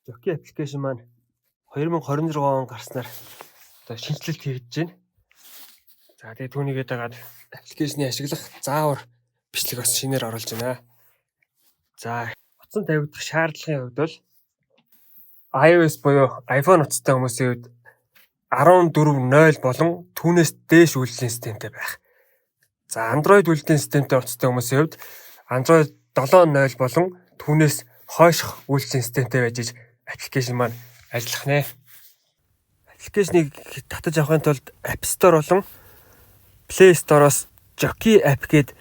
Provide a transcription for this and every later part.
Jokey application маань 2026 он гарснаар одоо шинэчлэлт хийгдэж байна. За, тэгээ түүнийгээ дагаад application ы ашиглах заавар бичлэг бас шинээр оруулж байна. За, утсан тавигдах шаардлагын хувьд бол iOS буюу iPhone утастай хүмүүсийн хувьд 14.0 болон түүнээс дээш үйлдлийн системтэй байх. За, Android үйлдлийн системтэй утастай хүмүүсийн хувьд Android 7.0 болон түүнээс хойших үйлдлийн системтэй байж application маань ажиллах нэ. Application ыг татаж авахын тулд App Store болон Play Store-оос Jokey app гээд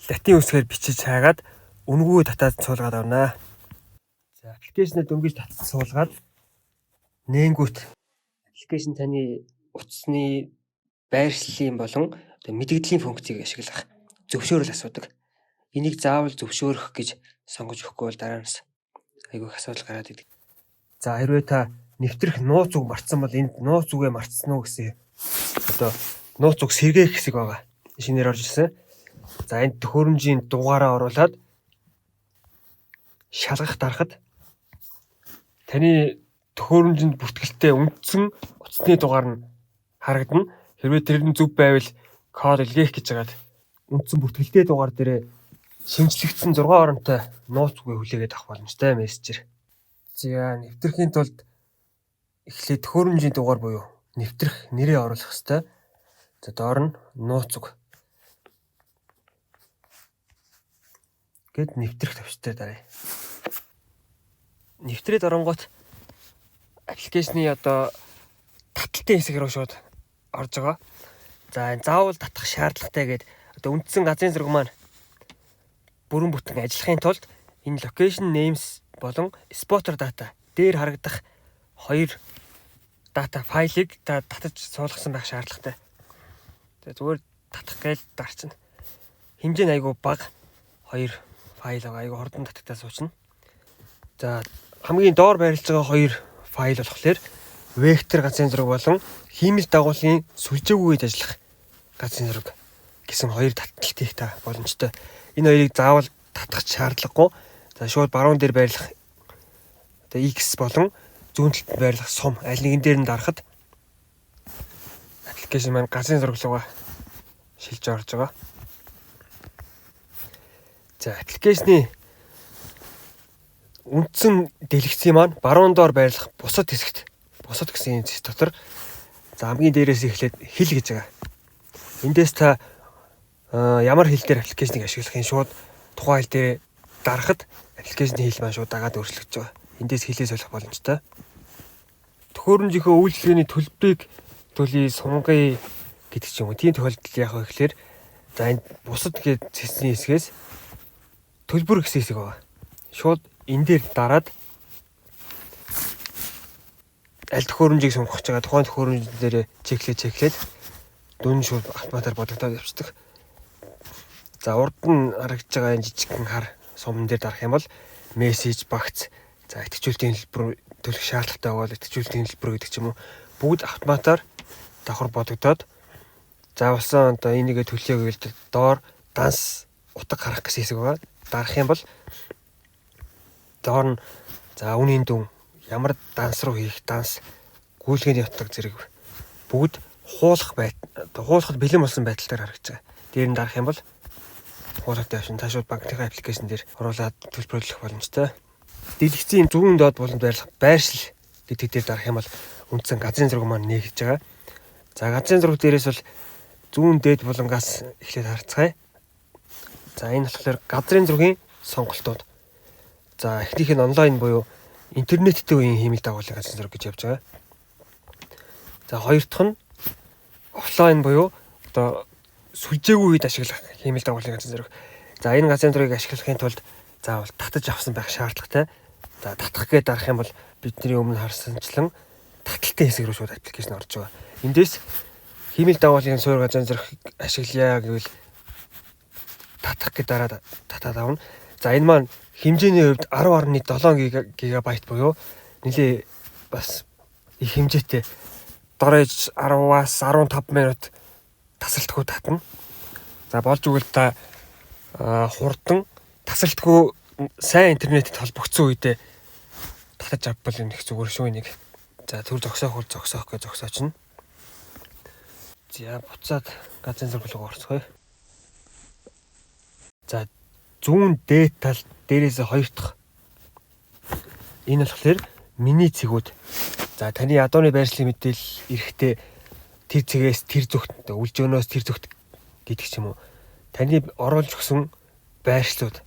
латин үсгээр бичиж хайгаад үнэгүй татаад суулгаад авнаа. За, application аа дөнгөж татаж суулгаад нээнгүүт application таны утасны байршлын болон одоо мэдэгдлийн функцийг ашиглах зөвшөөрөл асуудаг. Энийг заавал зөвшөөрөх гэж сонгож өгөхгүй бол дараа нь аягүй их асуудал гараад идэг. За, хэрвээ та нэвтрэх нууц үг мартсан бол энд нууц үгээ мартсан уу гэсэн одоо нууц үг сэргээх хэсэг байгаа. Шинээр орж ирсэн. За, энд төхөөрөмжийн дугаараа оруулаад шалгах дарахад таны төхөөрөмжинд бүртгэлтэй үндсэн утасны дугаар нь харагдана. Хэрвээ тэр нь зөв байвал код илгээх гэж хагаад үндсэн бүртгэлтэй дугаар дээрээ шинэчлэгдсэн 6 оронтой нууц үгээ хүлээгээд авах боломжтой мессежээр. За, нэвтрэхийн тулд эхлээд төхөөрөмжийн дугаар буюу нэвтрэх нэрээ оруулах ёстой. За, доор нь нууц үг. Гээд нэвтрэх товч дээр даръя. Нэвтрээд оронгуут application ы одоо таталтын хэсэг рүү шууд орж байгаа. За, энэ заавал татах шаардлагатай гээд одоо үндсэн газрын зураг маань бүрэн бүтэн ажиллахын тулд энэ location names болон spotter data дээр харагдах хоёр data файлыг та татаж суулгасан байх шаардлагатай. За, зүгээр татах гээл дарчихна. Хэмжээ нь аягүй бага хоёр файл байгаа. Аягүй хурдан татагтаа суучна. За, хамгийн доор байрлаж байгаа хоёр файл болохоор вектор газрын зураг болон хиймэл дагуулын сүлжээгүй үед ажиллах газрын зураг гэсэн хоёр таталт хийх та боломжтой. Энэ хоёрыг заавал татах шаардлагагүй. За, шууд баруун дээр байрлах одоо X болон зүүн талд байрлах сум аль нэгэн дээр нь дарахад application маань газрын зураг руугаа шилж орж байгаа. За, application ы үндсэн дэлгэцийн маань баруун доор байрлах бусад хэсэгт, бусад гэсэн энэ хэсэг дотор, за, хамгийн дээрээс эхлээд хэл гэж байгаа. Эндээс та ямар хэл дээр application ыг ашиглах юм, шууд тухайн хэл дээр дарахад application ы хэл маань шууд дагаад өөрчлөгдөж байгаа. Эндээс хэлээ солих боломжтой. Төхөөрөмжийнхөө үйлчилгээний төлбөрийг төлөе, сунгая гэдэг ч юм уу. Тийм тохиолдолд яах вэ гэхээр, за, энд бусад гээд цэсний хэсгээс төлбөр гэсэн хэсэг байгаа. Шууд энэ дээр дараад аль төхөөрөмжийг сунгах гэж байгаа тухайн төхөөрөмж дээр check лээ check лээд дүн шууд автоматар бодогдоод явцдаг. За, урд нь харагдж байгаа энэ жижигхэн хар суман дээр дарах юм бол мессеж, багц, за, идэвхжүүлэлтийн төлбөр төлөх шаардлагатай бол идэвхжүүлэлтийн төлбөр гэдэг ч юм уу, бүгд автоматар давхар бодогдоод заавалсан одоо энийгээ төлөе гэвэл доор данс утга харах гэсэн хэсэг байгаа. Дарах юм бол доор нь, за, үнийн дүн, ямар данс руу хийх данс, гүйлгээний утга зэрэг бүгд хуулах байт хуулахад бэлэн болсон байдал дээр харагдаж байгаа. Дээр нь дарах юм бол хуулахтай явшин та шууд банкныхаа application дээр оруулаад төлбөрлөх боломжтой. Дэлгэцийн зүүн доод буланд байрлах байршил гэдэг дээр дарах юм бол үндсэн газрын зураг маань нээгдэж байгаа. За, газрын зураг дээрээс бол зүүн дээд булангаас эхлээд харцгаая. За, энэ болохоор газрын зургийн сонголтууд. За, эхнийх нь онлайн буюу интернеттэй үеийн хиймэл дагуулын газрын зураг гэж явж байгаа. За, хоёр дахь нь офлайн буюу одоо сүлжээгүй үед ашиглах хиймэл дагуулын газрын зураг. За, энэ газрын зургийг ашиглахын тулд заавал татаж авсан байх шаардлагатай. За, татах гээд дарах юм бол бидний өмнө харсанчлан таталтын хэсэг рүү шууд application орж байгаа. Эндээс хиймэл дагуулын суурь газрын зураг ашиглая гэвэл татах гээд дараад татаад авна. За, энэ маань хэмжээний хувьд 10.7 гигабайт буюу нэлээ бас их хэмжээтэй, дор хаяж 10-аас 15 минут тасралтгүй татна. За, болж өгвөл та хурдан, тасралтгүй сайн интернетэд холбогдсон үедээ татаж авбал энэ их зүгээр шүү энийг. За төр зогсоох бол зогсоох гэж зогсоочно. За буцаад газрын зураг руу орцгоё. За зүүн дээд тал дээрээс хоёр дахь энэ болохоор миний цэгүүд. За таны ядууны байршлын мэдээлэл эрэхтэй тэр цэгээс тэр зүгт, үлжөөнөөс тэр зүгт гэдэг ч юм уу. Таны оруулж өгсөн байршлууд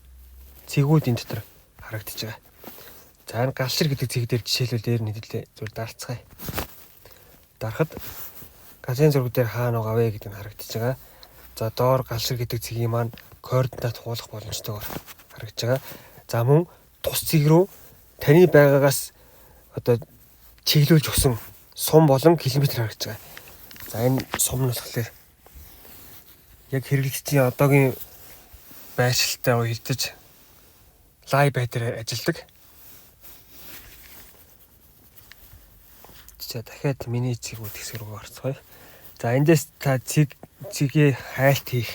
цэгүүд энэ дотор харагдаж байгаа. За энэ галшир гэдэг цэг дээр жишээлбэл дээр нь хэдүүлээ зүгээр дарцгаая. Дарахад газрын зураг дээр хаана байгаа вэ гэдэг нь харагдаж байгаа. За доор галшир гэдэг цэгийн маань координат хуулах боломжтойгоор харагдаж байгаа. За мөн тус цэг рүү таны байгаагаас одоо чиглүүлж өгсөн сум болон километр харагдаж байгаа. За энэ сум нь болохоор яг хэрэглэгчдийн одоогийн байршилтай уялдаж лайв байдлаар ажилладаг. За дахиад миний цэгүүд хэсэг рүү орцгоё. За эндээс та цэгээ хайлт хийх.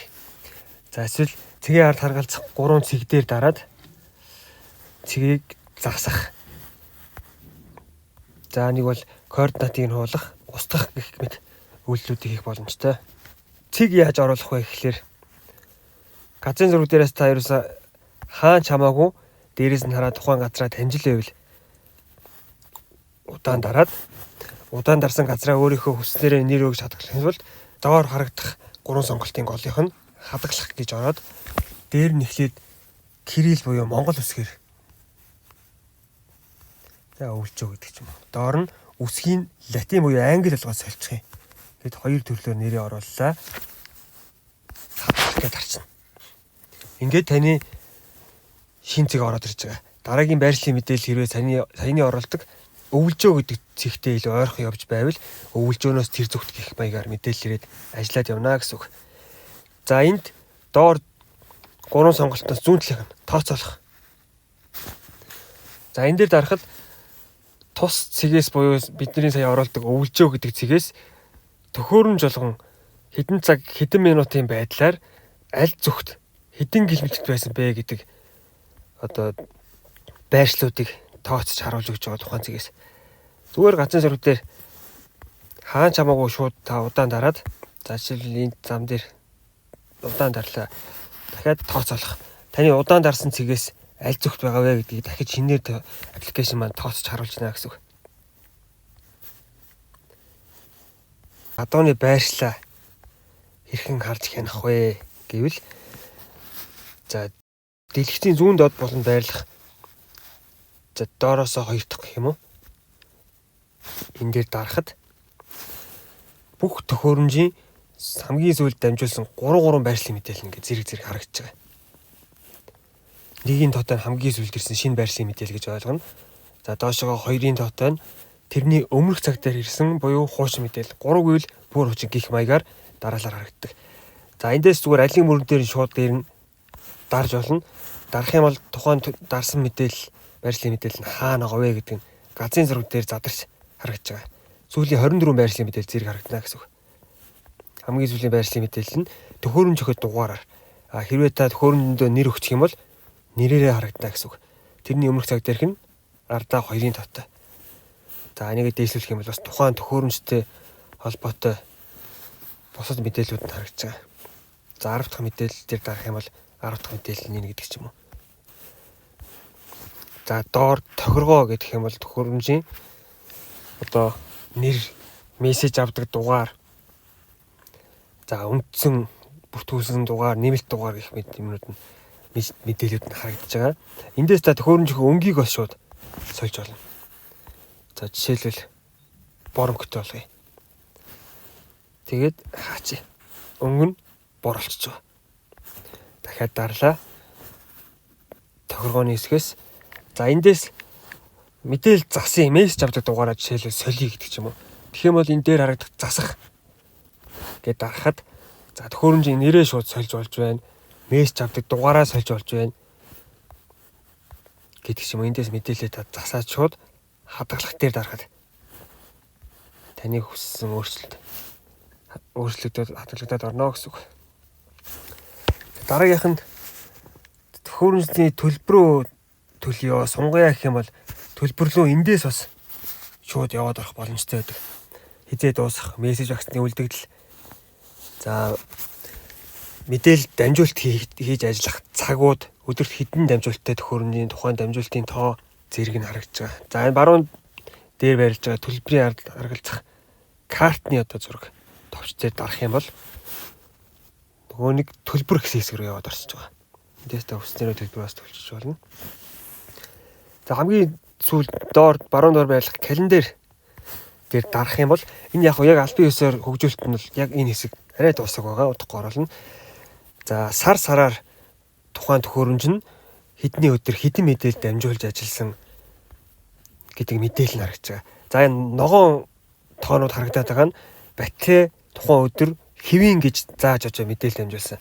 За эсвэл цэгийн ард харгалзах 3 цэг дээр дараад цэгийг засах. За нэг бол координатыг нь хуулах, устгах гэх мэт үйлдэлүүдийг хийх боломжтой. Цэг яаж оруулах вэ гэхлээр газрын зураг дээрээс та ерөөсөө хаан ч хамаагүй дээрээс нь хараад тухайн газраа таньжил байвал удаан дараад удаан дарсан газраа өөрийнхөө хүснээрээ нэр өгж хадгалахын тулд доор харагдах 3 сонголтын голынх нь хадгалах гэж ороод дээр нь эхлээд кирилл буюу монгол үсгээр за өвлжөө гэдэг ч юм уу. Доор нь үсгийг латин буюу англи болгоод соличих юм. Тэгэд хоёр төрлөөр нэрээ орууллаа. Хадгалах гэж дарчна. Ингээд таны шин цэг ороод ирж байгаа. Дараагийн байршлын мэдээлэл хэрвээ саяны оролдог өвлжөө гэдэг цэгтээ илүү ойрхон явж байвал өвлжөөнөөс тэр зүгт гих маягаар мэдээлэл ирээд ажиллаад явна гэсэн үг. За энд доор 3 сонголтоос зүүн талынх нь тооцоолох. За энэ дээр дарахад тус цэгээс буюу бидний сая оруулдаг өвлжөө гэдэг цэгээс төхөөрөмж болгон хэдэн цаг хэдэн минутын байдлаар аль зүгт хэдэн километрт байсан бэ гэдэг одоо байршлуудыг тооцож харуулж өгч байгаа тухайн цэгээс. Зүгээр газрын зураг дээр хаан ч хамаагүй шууд та удаан дараад за жишээлбэл энэ зам дээр удаан дарлаа. Дахиад тооцоолох. Таны удаан дарсан цэгээс аль зүгт байгаа вэ гэдгийг дахиж шинээр аппликейшн маань тооцож харуулж байна гэсэн үг. Адууны байршлаа хэрхэн харж хянах вэ гэвэл за дэлгэцийн зүүн доод буланд байрлах за доороосоо хоёр дахь гэх юм уу? Энэ дээр дарахад бүх төхөөрөмжийн хамгийн сүүлд дамжуулсан 3 байршлын мэдээлэл ингээд зэрэг зэрэг харагдаж байгаа. Нэгийн тоотой нь хамгийн сүүлд ирсэн шинэ байршлын мэдээлэл гэж ойлгоно. За доошогоо хоёрын тоотой нь тэрний өмнөх цаг дээр ирсэн буюу хуучин мэдээлэл. 3 гэвэл бүр хуучин гих маягаар дараалал харагддаг. За эндээс зүгээр алийн мөрөн дээр нь шууд дээр нь дарж болно. Дарах юм бол тухайн дарсан мэдээлэл байршлын мэдээлэл нь хаана байгаа вэ гэдэг нь газрын зураг дээр задарч харагдаж байгаа. Сүүлийн 24 байршлын мэдээлэл зэрэг харагдана гэсэн үг. Хамгийн сүүлийн байршлын мэдээлэл нь төхөөрөмж өгөх дугаараар. А хэрвээ та төхөөрөмжөндөө нэр өгчих юм бол нэрээрээ харагдана гэсэн үг. Тэрний өмнөх цаг дээрх нь ардаа 2-ын тоотой. За энийгээ дээшлүүлэх юм бол бас тухайн төхөөрөмжтэй холбоотой бусад мэдээллүүд нь харагдаж байгаа. За 10 дахь мэдээлэл дээр дарах юм бол 10 дахь мэдээлэл нь энэ гэдэг ч юм уу. За доор тохиргоо гэдэг юм бол төхөөрөмжийн одоо нэр мессеж авдаг дугаар, за үндсэн бүртгүүлсэн дугаар, нэмэлт дугаар гэх мэт юмнууд нь мэдээлэлүүд нь харагдаж байгаа. Эндээс та төхөөрөмжийн өнгийг бас шууд сольж болно. За жишээлбэл бор өнгөтэй болгоё. Тэгээд хаач. Өнгө нь бор болчихж байгаа. Дахиад дарлаа. Тохиргооны хэсгээс за эндээс мэдээлэл засын мессеж авдаг дугаараа жишээлбэл солиё гэдэг ч юм уу. Тэгэх юм бол энэ дээр харагдах засах гэдээ дарахад за төхөөрөмжийн нэрээ шууд сольж болж байна. Мессеж авдаг дугаараа сольж болж байна гэдэг ч юм уу. Эндээс мэдээлэлээ та засаад шууд хадгалах дээр дарахад таны хүссэн өөрчлөлтөд хадгалагдаад орно гэсэн үг. Дараагийнх нь төхөөрөмжний төлбөрөө төлөё, сунгая гэх юм бол Төлбөрлөө эндээс бас шууд яваад орох боломжтой байдаг. Хизээ дуусах, мессеж багцны үлдэгдэл, за мэдээлэл дамжуулалт хийж ажиллах цагууд, өдөрт хэдэн дамжуулалттай төхөөрөмжийн тухайн дамжуулалтын тоо зэрэг нь харагдаж байгаа. За энэ баруун дээр байрлаж байгаа төлбөрийн ард харгалзах картны одоо зураг товч дээр дарах юм бол нөгөө нэг төлбөр гэсэн хэсэг рүү яваад орсож байгаа. Эндээс та хүснээрээ төлбөр бас төлчих болно. За хамгийн сүүл доор баруун доор байрлах календар дээр дарах юм бол энэ яг яг албан ёсоор хөгжүүлэлт нь бол яг энэ хэсэг арай дуусах байгаа, удахгүй оруулна. За сар сараар тухайн төхөөрөмж нь хэдний өдөр хэдэн мэдээлэл дамжуулж ажилласан гэдэг мэдээлэл нь харагдаж байгаа. За энэ ногоон тоонууд харагдаад байгаа нь батарей тухайн өдөр хэвийн гэж зааж очоо мэдээлэл дамжуулсан.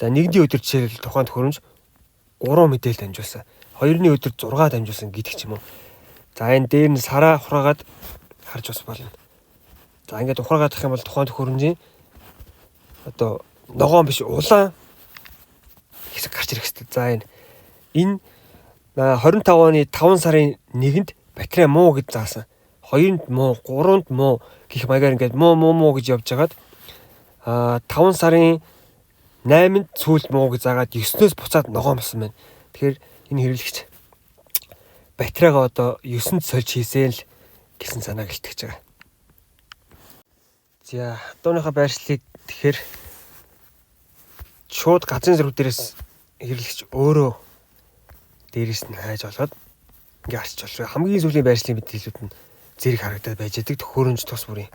За нэгний өдөр жишээлбэл тухайн төхөөрөмж 3 мэдээлэл дамжуулсан. Хоёрны өдөр 6 дамжуулсан гэдэг ч юм уу. За энэ дээр нь сараа хураагаад харж бас болно. За ингээд ухраагаадах юм бол тухайн төхөөрөмжийн одоо ногоон биш улаан хэсэг гарч ирэх хэрэгтэй. За энэ 25 оны 5 сарын 1-нд батарей муу гэж заасан. 2-нд муу, 3-нд муу гэх маягаар ингээд муу муу муу гэж явж хагаад 5 сарын 8-нд сүүлд муу гэж заагаад 9-өөс буцаад ногоон болсон байна. Тэгэхээр энэ хэрэглэгч батарейгаа одоо 9-нд сольж хийсэн л гэсэн санааг илтгэж байгаа. За одооныхоо байршлыг тэгэхээр шууд газрын зураг дээрээс хэрэглэгч өөрөө дээрээс нь хайж олоод ингээ харч болно. Хамгийн сүүлийн байршлын мэдээллүүд нь зэрэг харагдаад байж байгаа төхөөрөмж тус бүрийн.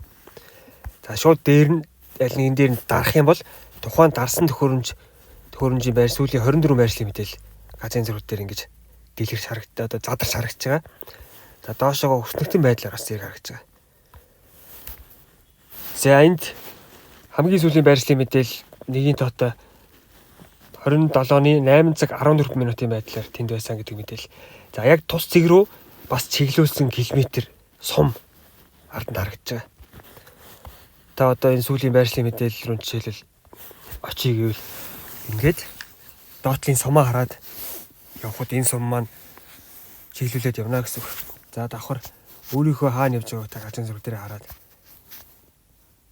За шууд дээр нь аль нэгэн дээр нь дарах юм бол тухайн дарсан төхөөрөмжийн байр сүүлийн 24 байршлын мэдээлэл газрын зураг дээр ингэж дэлгэрч харагдаа одоо задарч харагдаж байгаа. За доошоогоо өснөгтөн байдлаар бас зэрэг харагдаж байгаа. За энд хамгийн сүүлийн байршлын мэдээлэл нэгийн тоотой 27-ны 8 цаг 14 минутын байдлаар тэнд байсан гэдэг мэдээлэл. За яг тус цэг рүү бас чиглүүлсэн километр сум ард нь харагдаж байгаа. Та одоо энэ сүүлийн байршлын мэдээлэл рүү жишээлбэл очие гэвэл ингээд доотлын сумаа хараад явхад энэ сум маань чиглүүлээд явна гэсэн үг. За давхар өөрийнхөө хаана явж байгааг та газрын зураг дээр хараад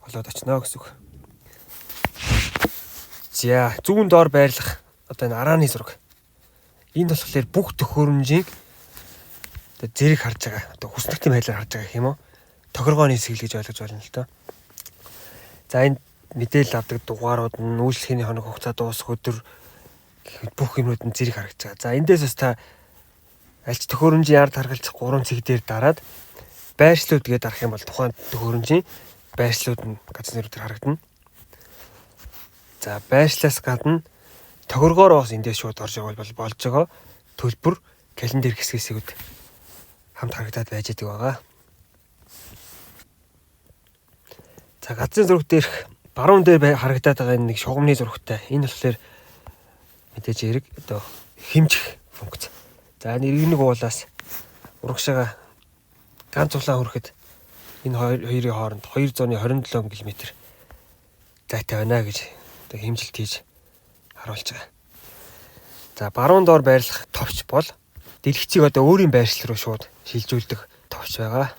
олоод очно гэсэн үг. За зүүн доор байрлах одоо энэ арааны зураг. Энд болохоор бүх төхөөрөмжийг одоо зэрэг харж байгаа. Одоо хүснэгтийн байдлаар харж байгаа гэх юм уу? Тохиргооны хэсэг л гэж ойлгож байна л доо. За энд мэдээлэл авдаг дугаарууд нь үйлчлэгээний хоног хугацаа дуусах өдөр гэх бүх юмнууд нь зэрэг харагдаж байгаа. За эндээс бас та альч төхөөрөмжийн ард харгалзах 3 цэг дээр дараад байршлууд гээд дарах юм бол тухайн төхөөрөмжийн байршлууд нь газрын зураг дээр харагдана. За байршлаас гадна тохиргоор бас эндээс шууд орж явбал болж байгаа төлбөр календар хэсгээс хамт харагдаад байж байгаа байгаа. За газрын зураг дээрх баруун дээр харагдаад байгаа энэ нэг шугамны зурагтай. Энэ болохоор мэдээж хэрэг одоо хэмжих функц. За энэ иргэн нэг уулаас урагшаага ганц улаан хүрэхэд энэ хоёрын хооронд 227 км зайтай байна гэж одоо хэмжилт хийж харуулж байгаа. За баруун доор байрлах товч бол дэлгэцийг одоо өөрийн байршил руу шууд шилжүүлдэг товч байгаа.